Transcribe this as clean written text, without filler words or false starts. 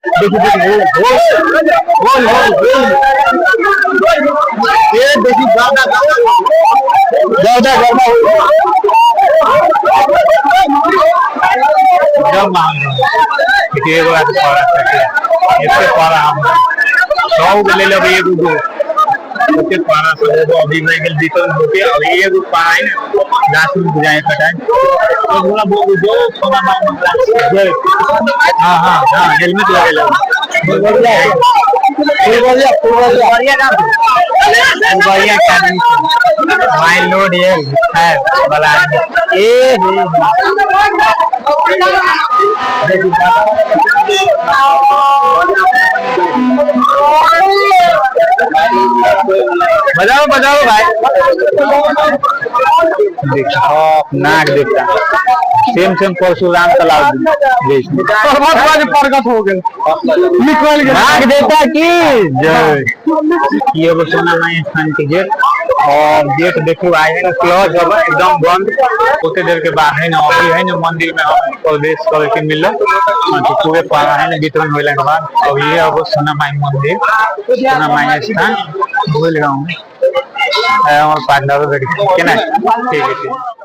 देखी देखी होल होल होल होल। ये देखी गाना गाना गाना एकदम महंगा। देखिए एगो आदमी पारा सके एते पारा हम 100 गो ले लेबै एगो गो ओते पारा सब एगो अभी रह गेल वितरण होके। अभी एगो पारा है ना गाछ में बुझाए कटाए तो बोला बोल जो सोना मांग। हाँ हाँ हाँ, हेलमेट लगेला। फुलबरिया, फुलबरिया। बढ़िया काम, बढ़िया के आदमी माय लोड ये है वाला आदमी। ए हे बजाओ बजाओ भाई। देखो नाग देवता सेम सेम परशुराम तालाब जैसे। पर्वत प्रगट हो गेल, निकल गेल। नाग देवता की जय। ई एगो सोना माई स्थान के गेट और गेट देखू आए है ना क्लोज अब एकदम बंद। ओते देर के बाद है ना अभी है ना मंदिर में हम प्रवेश करे के मिलल। हाँ, तो पूरे पारा है ना वितरण होला के बाद अब ये अब सोना माई मंदिर, सोना माई स्थान भूल गाँव में हमार पार्टनर बैठ के ना। ठीक है, ठीक।